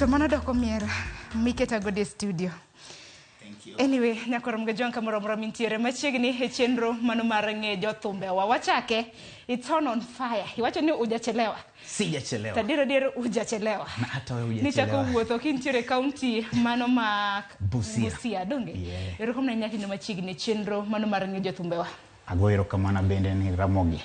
To mano doko miel miketa godo e studio. Thank you. Anyway, nyakoro Mgajwang' kamoro amora mintiere machiegni e chenro mano mar ng'e jothumbewa. Wachake, it's on fire. Iwacho ni hujachelewa. Sijachelewa. Tadier adier hujachelewa. Na hata wewe Nichako hujachelewa. wuotho kintiere e kaunti mano ma Busia. Busia, donge? Yeah. Erokamano ahinya kendo machiegni e chenro mano mar ng'e jothumbewa. Ago erokamano bende ni Ramogi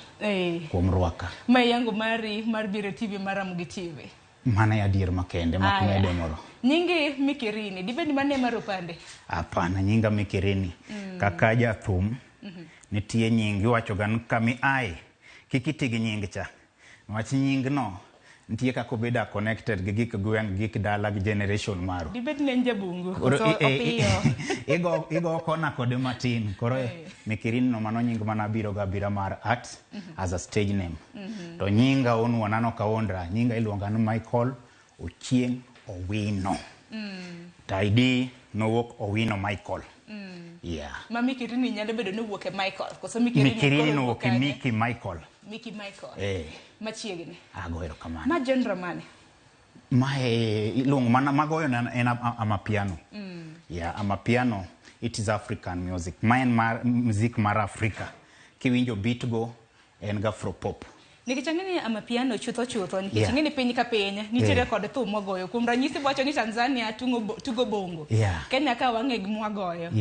kuom rwaka. Ma yango mari mar biro e TV mar Ramogi TV. Mano e adier makende mak Aya. mede moro. Nyingi Mikirini, dibed ni mano e mar opande? Hapana, nyinga Mikirini. Kaka jathum, nitie nying iwacho ga ni kama iae, kik iti gi nying cha. Niwach nying no, nitie kaka obedo connected gi gik gweng', gik dala gi generation maru. Dibed ni en jabungu, Koro koso opiyo? igo kona kode matin. Koro Mikirini no mano nying mana biro ga abira mar art as a stage name. To nyinga wuon an ok awuondra, nyinga iluonga ni Michael Ochieng' Owino. To ID nowuok Owino Michael. Yeah. Ma Mikirini nyalo bedo ni owuok e Michael, koso Mikirini Mikirini koro nowuok e kanye? Mickey Michael. Mickey Michael. Eh. Machiegni. Ago erokamano. Ma genre mane? Mae iluongo mana magoyo en amapiano. Yeah, amapiano it is African music. Ma en mar music mar Afrika. Kiwinjo beat go en ga afro pop. Nikech ang'e ni amapiano chutho chutho, nikech ing'e ni piny ka piny nitiere kod thum mogoyo. Kuom ranyisi wacho ni Tanzania tugo bongo. Kenya ka wang'e gi mwagoyo.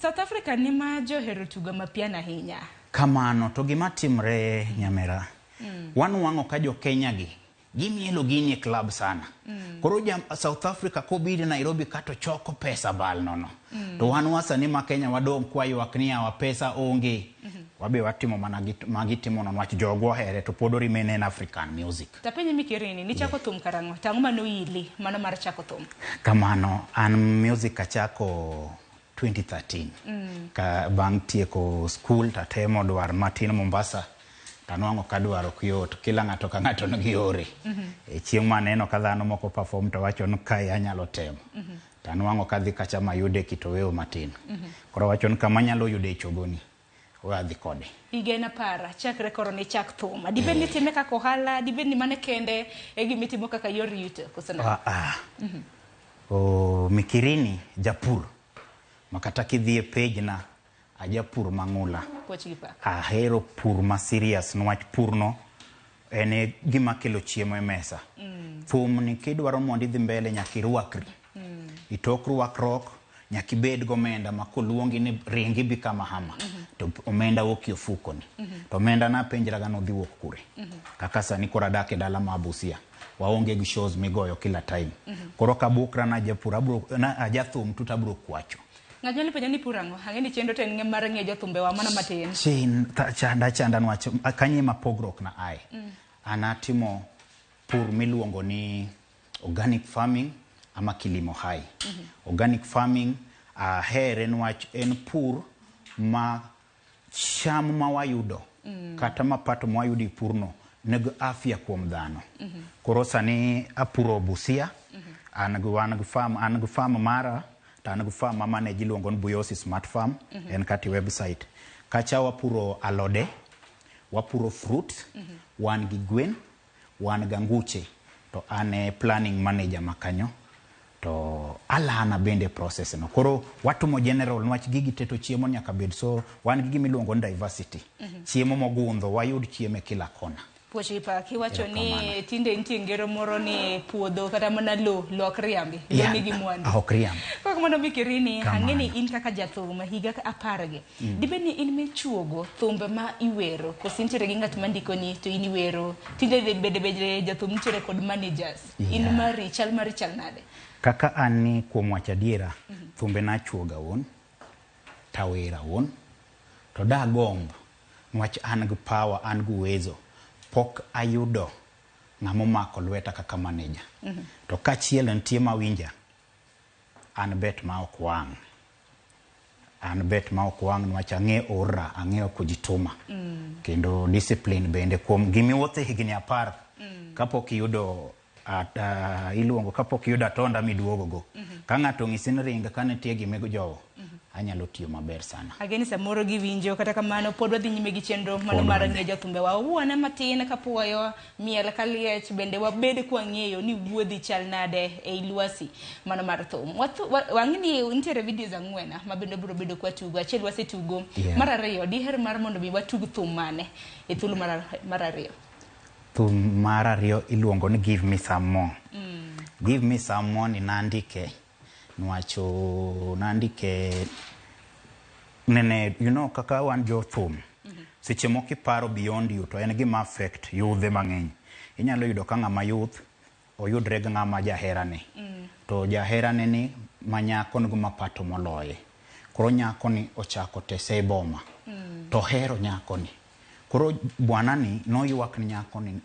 South Africa ni ma johero tugo amapiano ahinya. Kamano to gima timre nyamera. Wanwang'o ka jo Kenya gi gimielo gini e club sana. Koro ja South Africa kobiro Nairobi kato choko pesa bal nono. To wan wasani ma Kenya wadong' kwa ywak ni yawa pesa onge. Wabe watimo mana magitimo no niwach jogo ohere to pod remain en African music. Tapenji Mikirini, nichako thum karang'o? To ang'o manoili mano mar chako thum? Kamano, an music achako 2013. Ka bang' tieko school tatemo dwar matin Mombasa. Tanwang'o ka dwaro ok yot, kila ng'ato ka ng'ato nigi yore. E chieng' maneno ka dhano moko perform to wacho ni kae anyalo temo. Tanwang'o kadhi kacha mayude kitoweo matin. Koro awacho ni kama anyalo yude chogoni, we adhi kode. Higa en apar, chakre koro nichak thum. Dibed ni itime kaka ohala, dibed ni mano kende e gima itimo kaka yor yuto, koso nade? Ah, ah. Oh, Mikirini japur. Makata kidhi e page na, ajapur mang'ula. Puoch gi pak. Ahero pur ma serious niwach pur no en e gima kelo chiemo e mesa. Thum ni kidwaro mondo idhi mbele nyaka irwakri. Itok rwakruok, nyaka ibed gomenda ma koluongi ni ringi bi kama hama, to omenda wuok e ofukoni. To omenda napenjraga ni odhi wuok kure. Kaka sani koro adak e dala ma Busia, waonge gi shows migoyo kila time. Koro kabukra na japur, abro, na ajathum to abro kwacho. Ng'ato nyalo penjo ni pur ang'o? Ang'e ni chenro to en mar ng'e jothumbewa mana matin. Chin, chanda chanda niwach kanye ma pogruok na ae. An atimo pur miluongo ni organic farming ama kilimo hai. Organic farming ahere niwach en pur ma cham ma wayudo kata mapato ma wayudo e purno nigi afya kuom dhano. Koro sani apuro Busia, an gi wan gi farm, an gi farm mara to an gi farm ma manage iluongo ni Buyosi Smart Farm, en kata e website. Kacha wapuro alode, wapuro fruit, wan gi gwen, wan gi anguche, to an e planning manager ma kanyo. To alana bende process no. Koro watimo general niwach gigi te to chiemo nyaka bed. So wan gi gima iluongo ni diversity. Chiemo mogundho, wayud chiemo e kila kona. Puoch gi pak. Iwacho ni Erokamano. tinde nitie ngero moro ni puodho kata mana lo, lo ok riambi. Lo nigi mwandu. Ok riambi. Koro kamano Mikirini, Kamano. ang'e ni in kaka jathum higa apar gi. Dibed ni in michuogo thumbe ma iwero, koso intiere gi ng'at ma ndikoni to in iwero. Tinde bende bende jathum nitiere kod managers. In mari, chal mari chal nade? Kaka an ni kuom wacho adiera, thumbe nachuoga wuon, tawera wuon, to dagomb niwach an gi power, an gi uwezo, pok ayudo ng'ama omako lweta kaka manager. To kachiel nitie mawinja, an bet ma ok wang'. An bet ma ok wang' niwach ang'e ora, ang'eyo kujituma. Kendo discipline bende kuom gimiwuothe higni 10 kapok iyudo iluongo kapok iyudo atonda miduogo go. Ka ng'ato onyisi ni ring ka nitie gima ijowo, Anyalo tiyo maber sana. Ageni samoro giwinjo, kata kamano pod wadhi nyime gi chenro mano mar ng'eyo jothumbe wa. Wuone matin kapuoyo, miel kaliech, bende wabed kwang'eyo ni wuodhi chal nade ei lwasi mano mar thum. Wang'e ni nitiere videos 4 ma bende biro bedo kwatugo. Achiel wasetugo. Yeah. Mar ariyo, diher mar mondo mi watug thum mane e thuolo mar ariyo? Thum mar ariyo iluongo ni Give Me Some More. Give Me Some More ni nandike nwacho nandike nene, you know, kaka wan jothum seche moko iparo beyond you to en gima affect yudhe mang'eny. Inyalo yudo ka ng'ama youth oyudre gi ng'ama jaherane to jaherane ni ma nyako nigi mapato moloye. Koro nyako ni ochako tese e boma to hero nyako ni. Koro bwana ni noywak ni nyako ni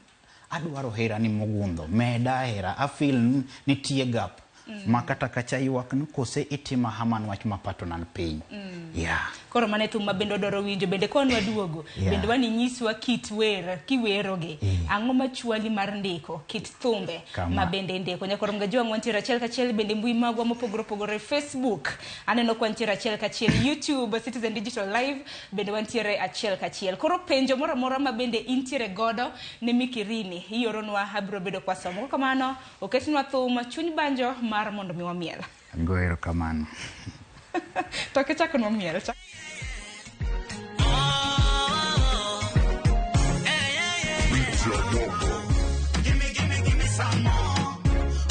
adwaro herani mogundho, meda hera, afeel nitie gap ma kata kacha ywak ni kose itima haman wach mapato nan piny. Yeah. Koro mane thum ma bende odwaro winjo, bende ka wan waduogo, bende wani nyiswa kit wer kiwerogi. Ang'o machwali mar ndiko kit thumbe ma bende indiko. Nyakoro Mgajwang' wantiere achiel kachiel bende mbui magwa mopogore opogore, Facebook aneno ka wantiere achiel kachiel, YouTube Citizen Digital Live bende wantiere achiel kachiel. Koro penjo moro amora ma bende intiere godo ne Mikirini ioronwa, abiro bedo kwa somo. Kamano oketnwa thum chuny banjo mar mondo mi wamiel. Ago erokamano. To kichako nwa miel. Gimme, gimme, gimme some more.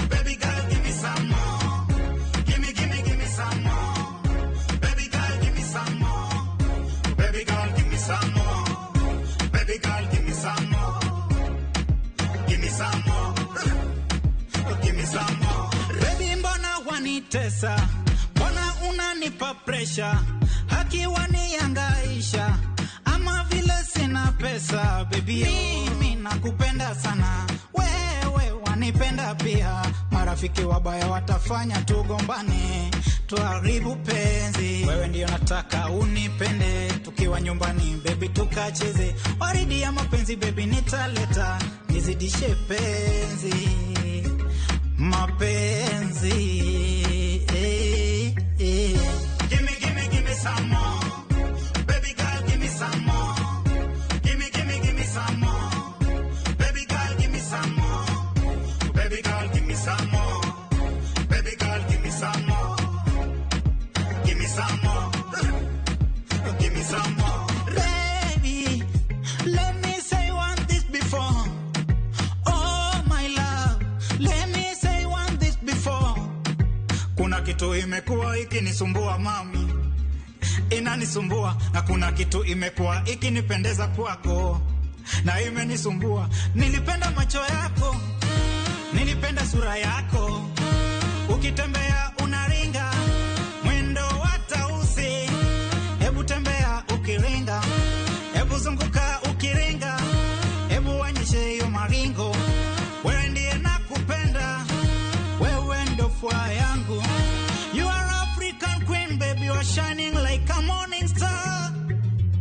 Baby girl, give me some more. Gimme, gimme, gimme some more. Baby girl, give me some more. Baby girl, give me some more. Baby girl, give me some more. Give me some more. Give me some more. Baby, mbona wanitesa? Mbona unanipa pressure? Haki wanihangaisha. Ama vile sina pesa, baby, mimi nakupenda sana. Wewe wanipenda pia. Marafiki wabaya watafanya tugombane, tuharibu penzi. Wewe ndio nataka unipende, tukiwa nyumbani baby tukacheze. Waridi ya mapenzi baby nitaleta, nizidishe penzi, mapenzi. Eh, eh. Gimme, gimme, gimme some more. Baby girl, give me some more. Gimme, gimme, gimme some more. Baby girl, give me some more. Baby girl, give me some more. Baby girl, give me some more. Give me some more. Give me some more. Baby, let me say one this before. Oh my love, let me say one this before. Kuna kitu imekuwa ikinisumbua mami, inanisumbua, na kuna kitu imekuwa ikinipendeza kwako na imenisumbua. Nilipenda macho yako, nilipenda sura yako, ukitembea unaringa mwendo wa tausi. Hebu tembea ukiringa, hebu zunguka ukiringa, hebu onyeshe hiyo maringo. Wewe ndiye nakupenda, wewe ndo furaha yangu. You are African queen baby, you are shining like a morning star.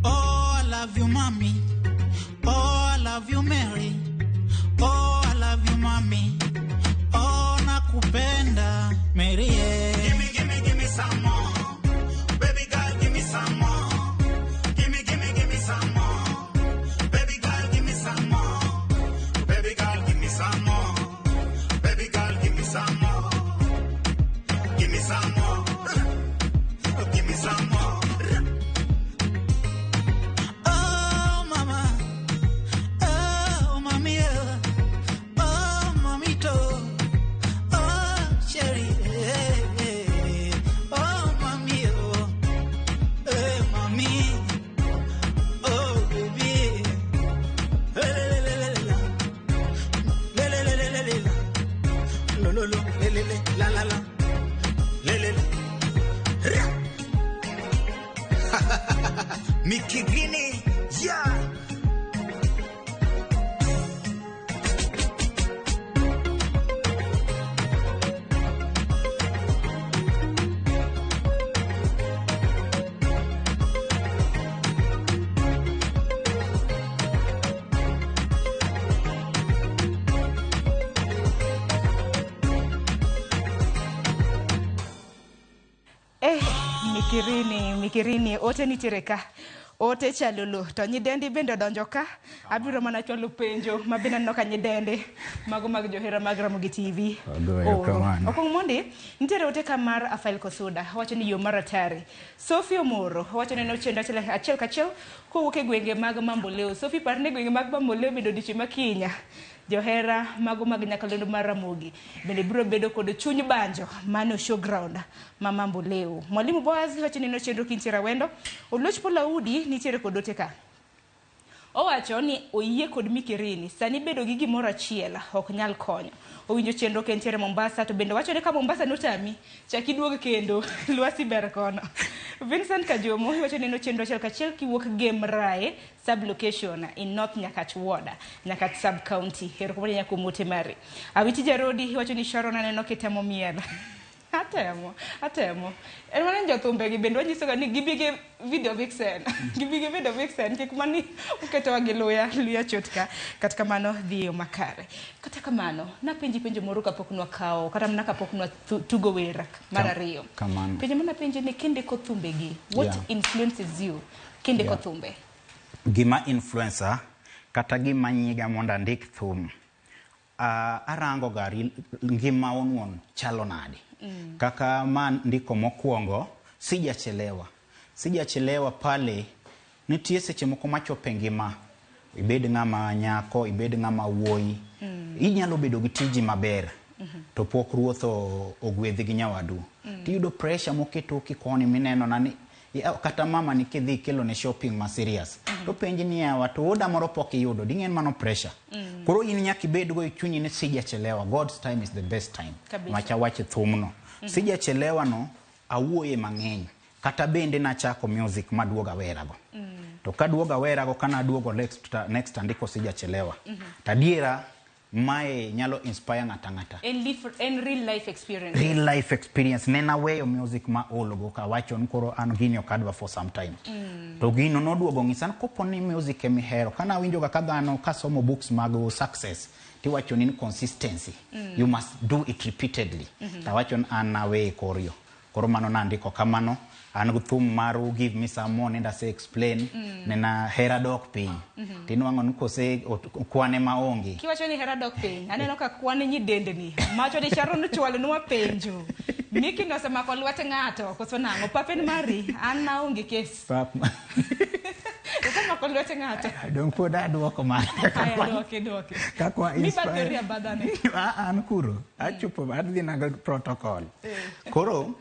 Oh, I love you mommy. Oh, I love you Mary. Oh, I love you mommy. Oh, nakupenda Mary. Yeah. Mikirini, Mikirini, ote nitiere ka. Ote chalulu to nyidendi bende odonjo ka. Abiro mana chwalo penjo ma bende aneno ka nyidendi mago mag johera mag Ramogi TV. Ogoyo kamano. Okuong mondi, nitiere ote ka mar Afael Kosuda, wacho ni yo mar atari. Sophie Omoro wacho ni nochenro achiel achiel kachiel kowuok e gwenge mag Mamboleo. Sophie par ni gwenge mag Mamboleo bende odiochieng' ma kinya. Johera mago mag nyakalondo mar Ramogi bende biro bedo kod chuny banjo mano showground ma Mamboleo. Mwalimu Boaz wacho ni nochenro kintiere Awendo. Oluoch Polaudi nitiere kod ote ka. Owacho ni oyie kod Mikirini sani bedo gi gimoro achiel ok nyal konyo. Owinjo chenro ka entiere Mombasa to bende wacho ni ka Mombasa notami chak iduog kendo lwasi ber kono. Vincent Kajomo wacho ni nochenro achiel kachiel kiwuok Gem Rae sub location in North Nyakach Ward, Nyakach sub county. Erokamano ahinya kuom ote mari. Awiti Jarodi wacho ni Sharon aneno kitemo miel. Atemo, atemo. En mana ni jothumbegi bende wanyisoga ni gibi gi video vixen. Gibi gi video vixen kik mani uketowa gi luya, luya chot ka. Kata kamano dhi e yo makare. Kata kamano, napenji penjo moro kapok nwakawo, kata mana kapok nwatugo wer mar ariyo. Kamano. Penjo manapenji ni kindiko thumbegi, what influences you kindiko thumbe? Gima influencer kata gima nyiga mondo andik thum arango ga ngima wuon chalo nade. Kaka ma ndiko mokwongo sijachelewa. Sijachelewa pale nitie seche moko machopo e ngima ibed ng'ama nyako ibed ng'ama wuoyi inyalo bedo gi tiji maber to pok ruoth ogwedhi gi nyawadu tiyudo pressure moketo kikoni mineno na ni kata mama ni kidhi ikelo ne shopping ma serious to penji ni yawa to oda moro pok iyudo ding'en mano pressure koro in nyaka ibed go e chunyi ni sijachelewa. God's time is the best time. Macha wache thumno sijachelewa no awuoye mang'eny kata bende nachako music maduogo awerago to kaduogo awerago kana aduogo next andiko sijachelewa tadiera mae nyalo inspire ng'ata ng'ata. En real life experience. Real life experience. Nena weyo music ma ologo kawacho ni koro an gini ok adwa for some time. To gino noduogo ng'isa ni kopo ni music emihero. Kana awinjoga ka dhano kasomo books mag success tiwacho ni consistency. You must do it repeatedly. Tawacho ni an naweye koryo. Koro mano nandiko kamano. An gi thum maru give me some more nenda se explain nena hera dok piny tinwang'o ni kose kwane maonge. Kiwacho ni hera dok piny, aneno ka kwan nyidendni. Macho ni Sharon ochwalonwa penjo. Miki nosemako lwet ng'ato koso nang'o? Papen mari, an naonge kes. Pap. Osemako lwet ng'ato. Dong pod aduoko mana. Aya, duoke, duoke. Kakwa Mi inspire. badhori abadhane. An kuro, achopo adhi nago protocol. Koro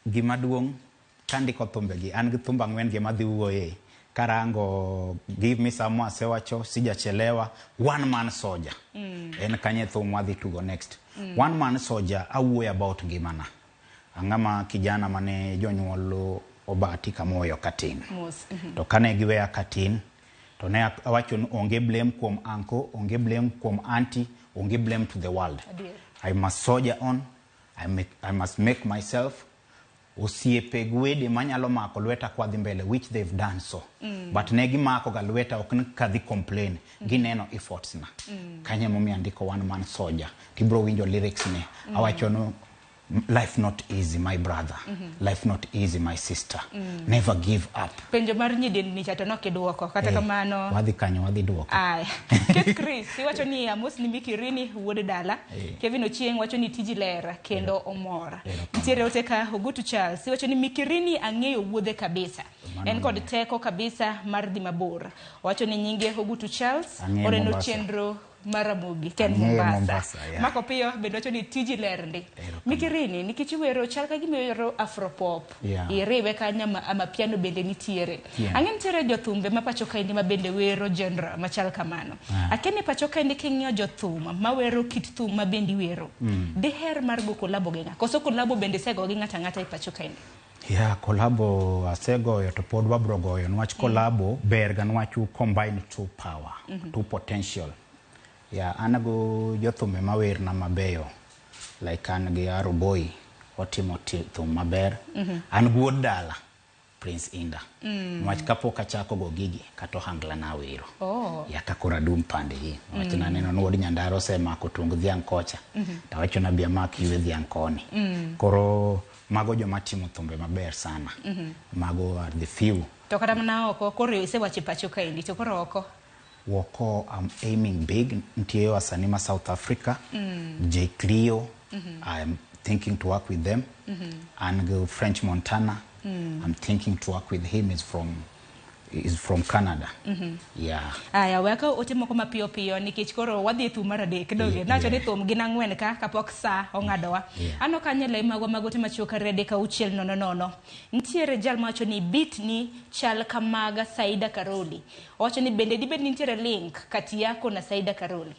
gima duong' kandiko thumbegi an gi thumbe ang'wen gi madhi wuoye karango give me some more asewacho sijachelewa one man soldier en kanye thum wadhi tugo next one man soldier awuoyo about ngimana ang'ama kijana mane jonyuol obati kamoyo katin Mos. To kane giweya katin to ne awacho ni onge blame kuom uncle onge blame kuom auntie onge blame to the world. Adier. I must soldier on. I must make myself osiepe gi wede manyalo mako lweta kwadhi mbele which they've done so but ne gimako ga lweta ok ni kadhi complain gineno efforts na kanyo emomiyo andiko one man soldier tibro winjo lyrics ne awacho no life not easy my brother life not easy my sister never give up. Penjo mar nyidendni cha to nokiduoko. Kata kamano wadhi kanyo wadhi duoko. Aya. Kate Chris iwacho ni amos ni Mikirini wuod dala. Kevin Ochieng wacho ni tiji ler kendo omor. Nitiere ote ka Ogutu Charles iwacho ni Mikirini ang'eyo wuodhe kabisa. En kod teko kabisa mar dhi mabor. Owacho ni nyinge Ogutu Charles oreno chenro mar Ramogi ken Mombasa. Mombasa, yeah. Mako piyo bende wacho ni tiji ler ndi. Mikirini nikech iwero chal ka gima iwero afropop. Iriwe kanyo amapiano bende nitiere. Ang'e nitiere jothumbe ma pacho kaendi ma bende wero genre machal kamano. Akia ni pacho kaendi king'iyo jothum mawero kit thum ma bende iwero. Diher mar go kolabo gi ng'a? Koso kolabo bende isego gi ng'ato ang'ata e pacho kaendi? Yeah, kolabo asegoyo to pod wabro goyo niwach kolabo ber ga niwach u combine two power, two potential. Yeah, an go jothumbe mawerna mabeyo like an gi Aro Boy otimo thum maber. An gi wuod dala Prince Inda. Niwach kapok achako go gigi kata ohangla nawero. Ya ka koro adum pande gi. Niwach naneno ni wuod Nyandaro osemako tung dhiang' kocha. Tawacho ni abi amak ywe dhiang' koni. Koro Mago joma timo thumbe maber sana. Mago are the few. To kata mana oko, koro isewacho e pacho kaendi, to koro oko. Woko, I'm aiming big. Nitie wasanii ma South Africa, J Cleo, I'm thinking to work with them. And go French Montana, I'm thinking to work with him. Is from Canada. Yeah. Aya, we akaw ote moko mapiyo piyo nikech koro wadhi e thum mar adek donge. Nawacho ni thum gin ang'wen ka kapok sa ong'adowa. Aneno kanyo e lai magwa mag ote machuok 23600. Nitiere jal mawacho ni beat ni chal ka mag Saida Karoli. Owacho ni bende dibed ni nitiere link kati yako na Saida Karoli?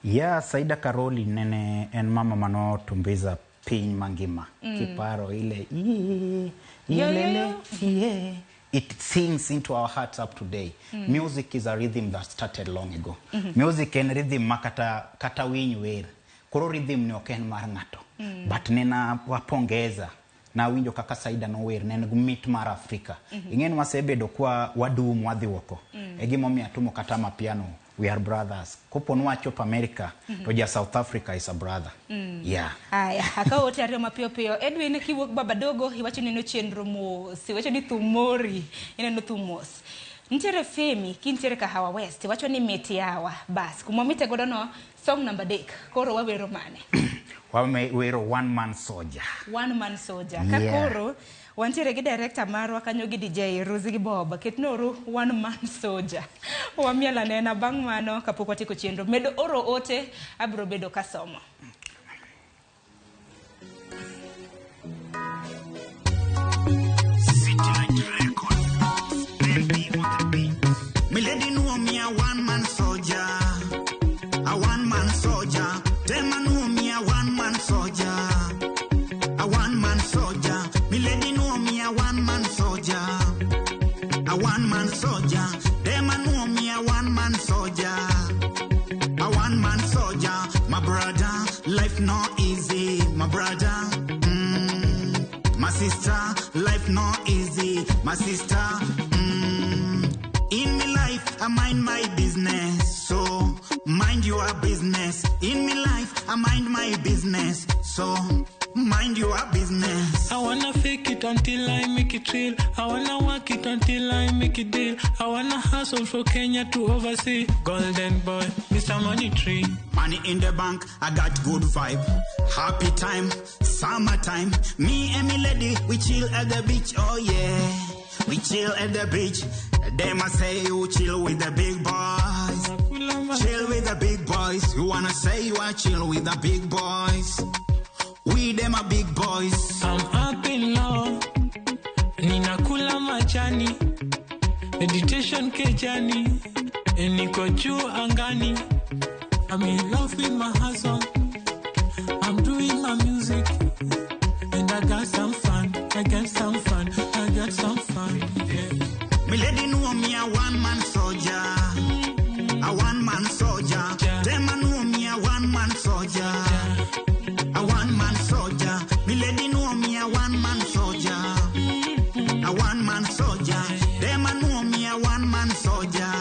Yeah, Saida Karoli nene en mama manotumbiza piny mangima. Kiparo ile "Iye, Yo, yo, ilele, yo. iye." It sings into our hearts up today. Music is a rhythm that started long ago. Music en rhythm ma kata winy wer. Koro rhythm ni ok en mar ng'ato. But nena wapongeza nawinjo kaka Saida nower ne en gi mit mar Afrika. Ing'e ni wasebedo kwa wadum wadhi oko. E gimomiyo atumo kata mapiano, we are brothers. Kopo ni wachopo America, to ja South Africa is a brother. Yeah. Aya, akawo ote ariyo mapiyo piyo. Edwin, kiwuok Baba Dogo, iwacho ni neno chenro mos, iwacho ni thum mori, ineno thum mos. Nitiere Femi, kintiere Kahawa West, iwacho ni mit yawa. Bas, kuma mite godo no, song namba 3, koro wawero mane? Wawero One Man Soldier. One Man Soldier. Ka koro, wantiere gi director marwa kanyo gi DJ Rosie gi Bob, ketnoru One Man Soldier. Wamiel anena bang' mano kapok watieko chenro. Medo oro ote, abiro bedo kasomo. City Light Record. Baby on the beat. Me lady know me a one man soldier. A one man soldier. Them a know me a one man soldier. A one man soldier. Me lady know me a one man soldier. A one man soldier. Them a know me a one man soldier. A one man soldier. My brother, life no easy. My brother. My sister, life no easy. My sister, In me life, I mind my business. So, mind your business. In me life, I mind my business. So, mind your business. I wanna fake it until I make it real. I wanna work it until I make it deal. I wanna hustle for Kenya to oversee. Golden boy, Mr. Money Tree. Money in the bank, I got good vibe. Happy time, summertime. Me and me lady, we chill at the beach, oh yeah. We chill at the beach. Them a say you chill with the big boys. Chill with the big boys. You wanna say you are chill with the big boys. We them a big boys. I'm up in love. Ninakula majani. Meditation kejani. Niko juu angani. I'm in love with my hustle. I'm doing my music. And I got some fun. I got some fun. I got some fun. Yeah. Me lady know me a one man soldier. A one man soldier. Them a know me a one man soldier. A one man soldier. Me lady know me a one man soldier. A one man soldier. Them a know me a one man soldier.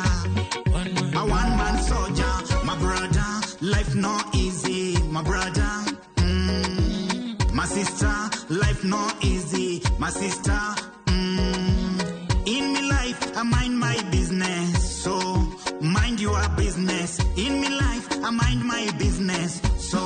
A one man soldier. My brother, life no easy. My brother, My sister, life no easy. My sister, In me life, I mind my business. So, mind your business. In me life, I mind my business. So,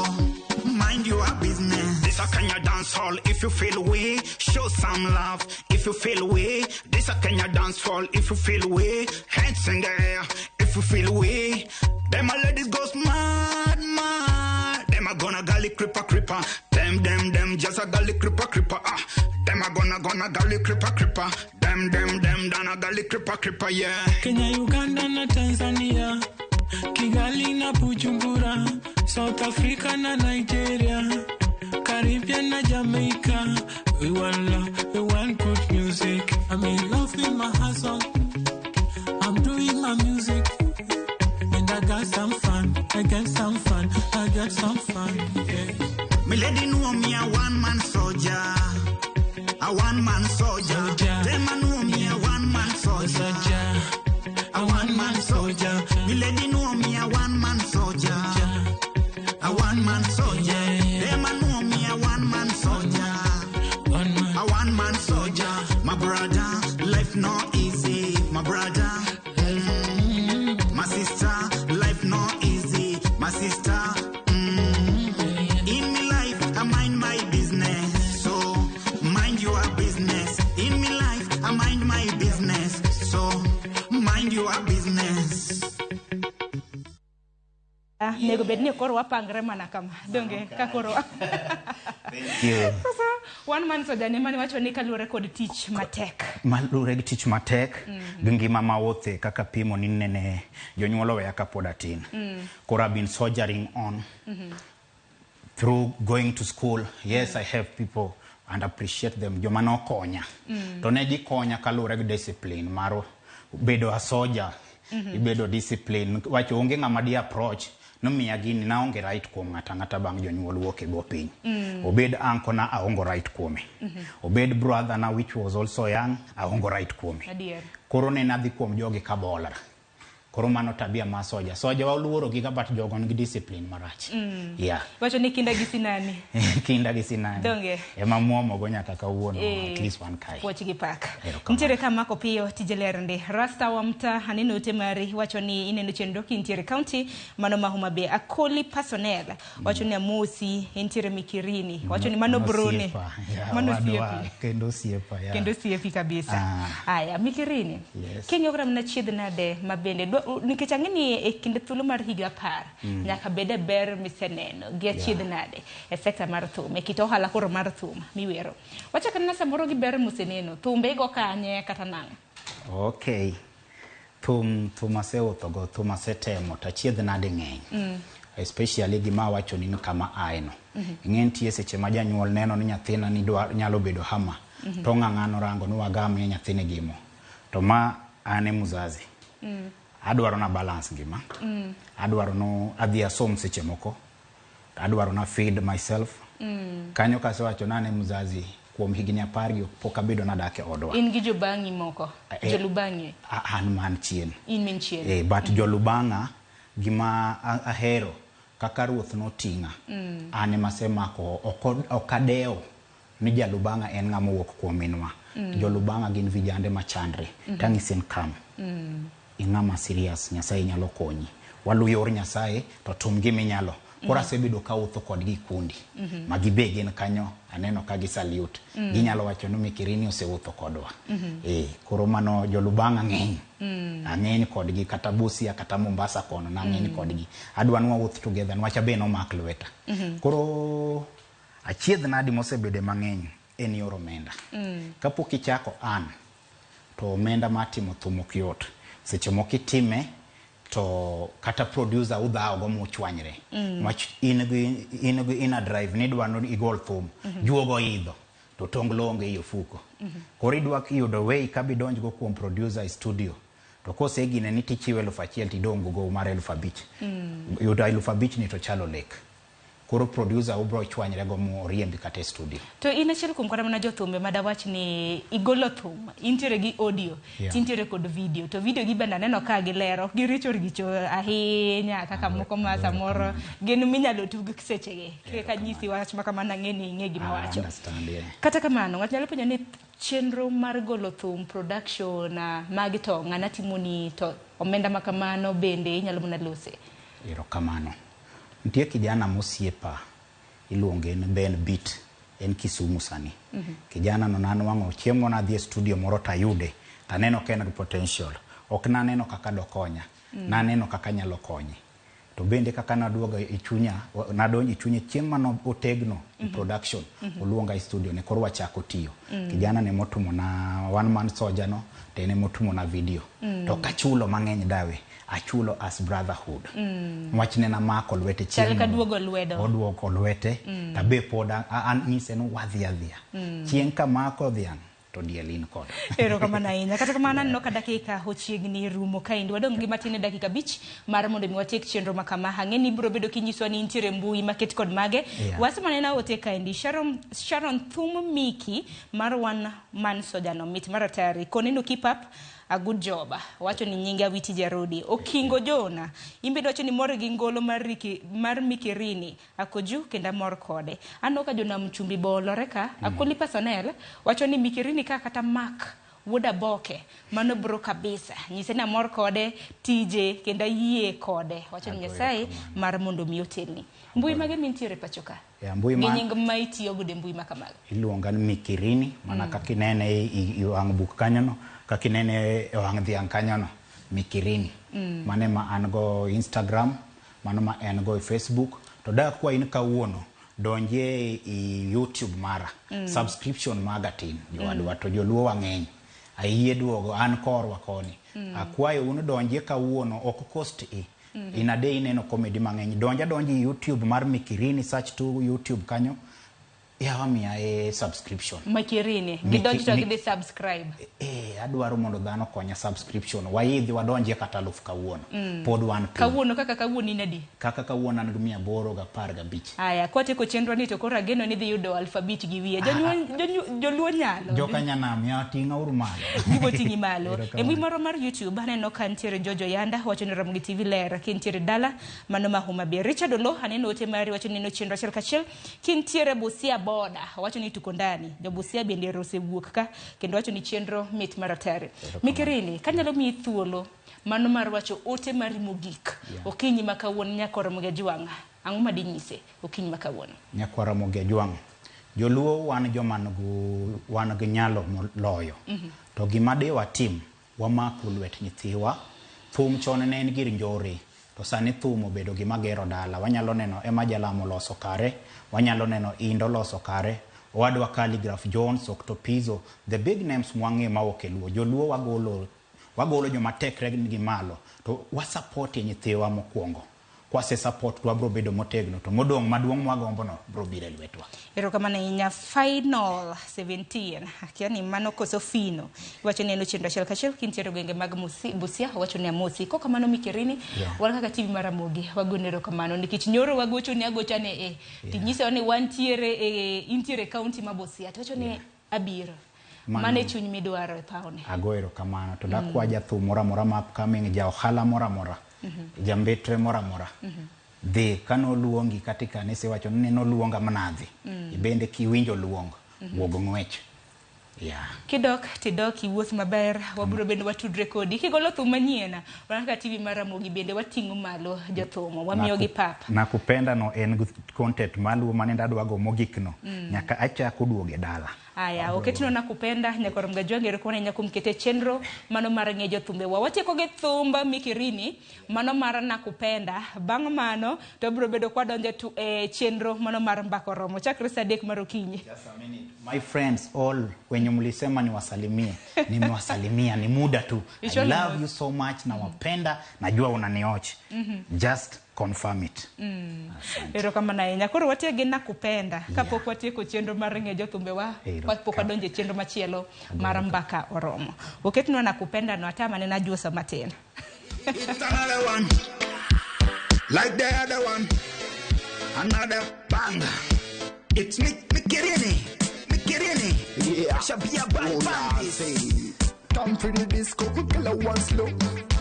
mind your business. This a Kenya dance hall. If you feel we, show some love. If you feel we, this a Kenya dance hall. If you feel we, hands in the air. If you feel we, them a ladies goes mad, mad. Them a gonna gully creeper, creeper. Them, them, them, just a gully creeper, creeper. Ah, them a gonna, gonna gully creeper, creeper. Them, them, them, down a gully creeper, creeper, yeah. Kenya, Uganda na Tanzania, Kigali na Bujumbura, South Africa na Nigeria, Caribbean na Jamaica. We want love, we want good music. I'm in love with my hustle. I'm doing my music. And I got some fun, I got some fun, I got some fun, yeah. Me lady know me a one man soldier. A one man soldier. Soldier. Them a know me a one man soldier. Soldier. A one man soldier. Me lady know me a one man soldier. A one man soldier. Yeah. Them a know me a one man soldier. One Nego bed ni koro wapangre mana kama. Donge ka koro. Thank you. Sasa one man soja ne mane wacho ni kaluwore kod tich matek. Maluwore gi tich matek gi ngima mawuothe kaka pimo ni nene jonyuol oweya kapod atin. Koro I've been soldiering on through going to school. Yes, I have people and appreciate them. Joma nokonya. To ne gikonya kaluwore gi discipline mar bedo a soldier. Ibedo discipline. Wacho onge ng'ama di approach nomiya gini naonge right kuom ng'ata ang'ata bang' jonyuol wuok e bwo piny. Obed uncle na aongo right kuome. Obed brother na which was also young aongo right kuome. Adier. Koro ne nadhi kuom jogi kabolra. Koro mano tabia mar soja. Soja waluoro gi ga but jogo nigi discipline marach. Yeah. Wacho ni kinda gi sinani. Kinda gi sinani. Donge. Ema muomo go nyaka kawuono Eh, at least wan kae. Puoch gi pak. Erokamano. Nitiere ka mako piyo tije ler ndi. Rasta wa mta aneno ote mari wacho ni ineno chenro kintiere county mano ma Homa Bay. Akoli personnel wacho ni amosi entiere Mikirini. Wacho ni mano brone. Osiepa. Yeah, Mano wadwa, osiepi. Kendo osiepa. Yeah. Kendo osiepi kabisa. Ah. Aya, Mikirini. Yes. King'iyo kata mana chiedh nade ma bende nikech ang'e ni e kinde thuolo mar higa 10 nyaka bed e ber miseneno gi achiedh nade e sekta mar thum e kit ohala koro mar thum miwero. Wachak anena samoro gi ber moseneno thumbe igo kanye kata nang'o? Okay. Thum asewuotho go, thum asetemo to achiedh nade ng'eny. Especially gima awacho ni kama ae no. Ing'e nitie seche ma janyuol neno ni nyathina ni dwa nyalo bedo hama. To ng'ang'ano rango ni wagamie nyathini gimo. To ma an e mzazi. Adwaro na balance ngima. Adwaro no adhi asom seche moko. Adwaro na feed myself. Kanyo kasewacho ni an e mzazi kuom higni 10 gi pok abedo nadak e odwa. In gi jobang'i moko, jolubang'i, An man chien. in min chien. But jolubang'a gima ahero kaka ruoth noting'a an ema asemako ok adewo ni jalubang'a en ng'ama owuok kuom minwa. Jolubang'a gin vijande machandre. Tang'isi ni kam. Ing'ama serious, Nyasaye nyalo konyi. Walu yor Nyasaye to tum giminyalo. Koro asebedo kawuotho kodgi kundi. Ma gibe gin kanyo aneno ka gi salute. Ginyalo wacho ni Mikirini osewuotho kodwa. Koro mano jolubang'a ng'eny. Ang'eny kodgi kata Busia kata Mombasa kono nang'eny kodgi. Adwa ni wawuoth together niwach abe nomak lweta. Koro achiedh nadi mosebede mang'eny en yor omenda. Kapok ichako an to omenda mar timo thum ok yot. Seche moko itime to kata producer udhawo go muchwanyre. Niwach in gi inner drive ni idwa ni igol thum. Juogo idho to tonglo onge ei ofuko. Koro idwa yudo way kabidonj go kuom producer e studio. To kosegine ni tichiwe 1000 tidong' go gowi mar 5000. Yudo 5000 ni to chalo lek. Koro producer ubro chwanyre go moriembi kata e studio. To in achiel kuom kata mana jothumbe madawach ni igolo thum, intiere gi audio, tintiere kod video. To video gi bende aneno ka gilero, giricho richo ahinya kaka moko ma samoro gin minyalo tug sechegi. Kaka nyisi wach ma kamano ang'e ni ing'e gima wacho. Understand, yeah. Kata kamano, ng'ato nyalo penjo ni chenro mar golo thum, production, magi to ng'ana timoni to omenda ma kamano bende inyalo mana lose. Erokamano. Nitie kijana mosiepa iluonge ni Ben Beat, en Kisumu sani. Kijana no nanwang'o chieng' moro nadhi e studio moro tayude, taneno ka en gi potential. Ok naneno kaka dokonya, naneno kaka anyalo konye. To bende kaka naduogo e chunya, nadonjo e chunye chieng' mane otegno e production, oluonga e studio ne koro wachako tiyo. Kijana ne motumo na one man soja no, to en emotumo na video. To kachulo mang'eny dawe, achulo as brotherhood. Wach ne namako lwete Chal chieng' ka no. duogo lwedo. Oduoko lwete, tabe pod anyise ni wadhi adhiya. Chieng' kamako dhiang' to diel in koda. Erokamano ahinya. Kata kamano aneno ka dakika ochiegni rumo kaendi. Wadong' gi matin e dakika 5 mar mondo mi watiek chenro ma kama. Ang'e ni ibiro bedo kinyiswa ni intiere mbui maket kod mage. Wasomo nena ote kaendi. Sharon Thum Miki mar One Man Soja no mit mar atari. Koneno keep up a good job. Wacho ni nyinge Awiti Jarodi. Okingo Jona. Imbe wacho ni mor gi ngolo mar Riki, mar Mikirini. Akoju kendo amor kode. Aneno ka Jonam Chumbi bolore ka. Akoli personnel wacho ni Mikirini ka kata Mark wuod Aboke mano bro kabisa. Nyise ni amor kode tije kendo ayie kode. Wacho ni Nyasaye mar mondo mi otelni. Mbui mage mintiere pacho ka? Ya, mbui Gi ma nying ma itiyo godo e mbui ma kamago. Iluonga ni Mikirini, mana kaka inene e wang' buk kanyono, kaka inene e wang' dhiang' kanyono, Mikirini. Mano ema an go Instagram, Mano ma en go e Facebook. To dakwa in kawuono, donjie e YouTube mara. Subscription maga tin, jowadwa, to joluo wang'eny. Ayie duogo, an korwa koni. Akwayo un donjie kawuono, ok cost i. In a day ineno comedy mang'eny. Donja donji e YouTube mar Mikirini, search to YouTube kanyo. Yawa miya e subscription. Makirini, gidonj to gidhi subscribe. Adwaro mondo dhano konya subscription. Waidhi wadonjie kata 1000 kawuono. Pod wan piny. Kawuono kaka kawuono in adi? Kaka kawuono an gi 815. Aya, kwatieko chenro ni to koro ageno ni dhi yudo 5000 gi wiye. Joluo nyalo. Joka nyanam ya ting'a uru malo. Gibo ting'i malo. E mbui moro mar YouTube aneno ka nitiere Jojo Yanda wacho ni Ramogi TV ler kintiere dala mano ma Homa Bay. Richard Olo aneno ote mari wacho ni neno chenro achiel kachiel kintiere Busia boda wacho ni tuko ndani. Jo Busia bende osewuok ka kendo wacho ni chenro mit maratari. Mikirini kanyalo miyi thuolo mano mar wacho ote mari mogik. Okinyi ma kawuono nyaka Ramogi Ajwang'. Ang'o ma dinyise okinyi ma kawuono? Nyakwa Ramogi Ajwang'. Joluo wan joma wan gi nyalo moloyo. To gima de watim, wamaku lwet nyithiwa. Thum chon ne en gir njore. To sani thum obedo gima gero dala. Wanyalo neno Emma Jalamo loso kare, wanyalo neno Indo loso kare, owadwa Khaligraph Jones, Octopizzo, the big names mwang'e mawuok e Luo. Joluo wagolo joma tekre gi malo. To wasupport nyithiwa mokwongo. Kwase support to wabro bedo motegno to modong' maduong' mwagombo no bro biro e lwetwa. Erokamano ahinya. Final 17. Akia ni mano koso fino. Iwacho ni en chenro achiel kachiel kintiere gwenge mag Busia, wacho ni amosi. Kokamano Mikirini, wan kaka TV mar Ramogi wagoni erokamano nikech nyoro wagocho ni agocha ni e. Tinyiso ni wantiere e intiere county ma Busia. To wacho ni abiro. Mano e chuny midwaro e pawni. Ago erokamano to dakwa jathum moro amora ma upcoming, ja ohala moro amora, jambetre moro amora. Dhi kanoluongi kata e kanisa iwacho ni noluonga mana dhi. Ibende kiwinjo luong, wuog ng'wech. Kidok tidok iwuoth maber, wabiro bende watudre kodi. Kigolo thum manyien, wan kaka TV mar Ramogi bende wating'o malo jothum, wamiyogi pap. Nakupenda no en content maluwo mane adwa go mogik no. Nyaka achak oduoge dala. Aya, oketno Nakupenda, nyaka Ramogi Ajwang' erokamano ahinya kuom kete chenro mano mar ng'e jothumbe wa. Watieko gi thumb Mikirini, mano mar Nakupenda. Bang' mano to wabiro bedo kwadonjo e chenro mano mar mbaka oromo. Chakre saa 3 mar okinyi. Just a minute. My friends all, wenye mlisema niwasalimie, nimewasalimia, ni muda tu. I love you so much, nawapenda, najua unanioch. Just confirm it. Erokamano ahinya. Koro watiek gi Nakupenda kapok watieko chenro mar ng'e jothumbe wa, kapok wadonjo e chenro machielo mar mbaka oromo. Oketnwa Nakupenda no atama ne najuosa matin. It's another one, like the other one, another bang. It's Mikirini, Mikirini. Yeah. Shabia bang bang. Time for the disco, girl I want slow.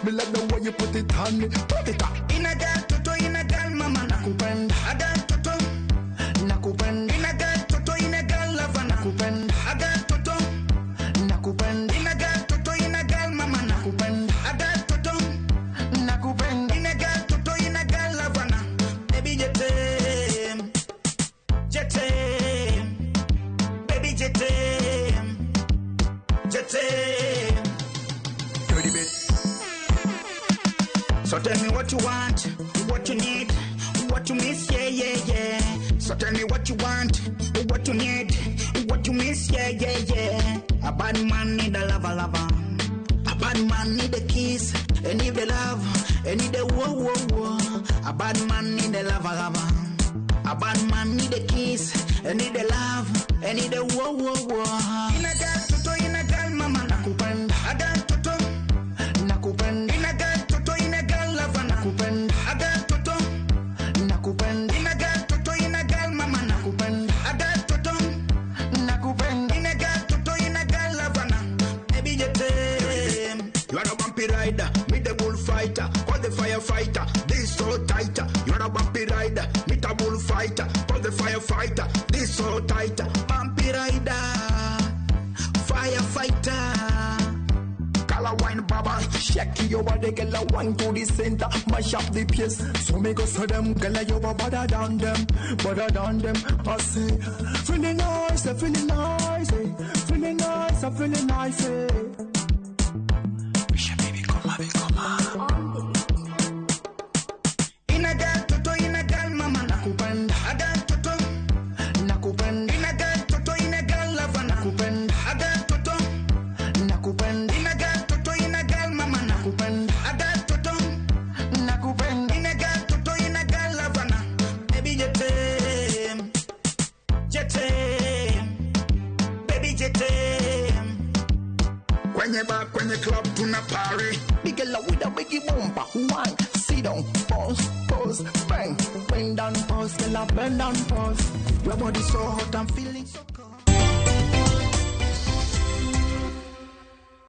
Me like the way you put it on me, put it up. In a girl toto, in a girl mama nakupenda. A girl toto, nakupenda. In a girl toto, in a girl lover nakupenda. A girl toto, nakupenda. In a girl toto, in a girl mama nakupenda. A girl toto, nakupenda. In a girl toto, in a girl lover na. Baby jete, jete, baby jete, jete. Dirty bit. So tell me what you want, what you need, what you miss, yeah, yeah, yeah. So tell me what you want, what you need, what you miss, yeah, yeah, yeah. A bad man need a lover, lover. A bad man need a kiss, and need the love, and need the whoa, whoa, whoa. A bad man need a lover, lover. A bad man need a kiss, and need the love, and need the whoa, whoa, whoa. In a girl, toto, in a girl, mama, nakupenda. A girl, toto, nakupenda. In a girl, toto, in a girl, lover, nakupenda. A girl, toto, nakupenda. In a girl, toto, in a girl, mama, nakupenda. A girl, toto, nakupenda. In a girl, toto, in a girl, lover, na. Baby, jete. You are a bumpy rider, me the bullfighter, call the firefighter, this so tighter. You are a bumpy rider, me the bullfighter, call the firefighter, this so tighter. Bumpy rider, firefighter. Color wine baba, shake your body, girl, I wine to the center, mash up the place. So me go so them, girl, you better than them, better than them. I say, feeling nice, feeling nice, feeling nice, feeling nice. Baby, come on, baby, come on. In a girl Kwenye bar, kwenye club, tuna party. Big girl with a biggie bumper. Wine, sit down, pause, pose, bang. Bend down, pause, girl, bend down, pause. Your body so hot, I'm feeling so.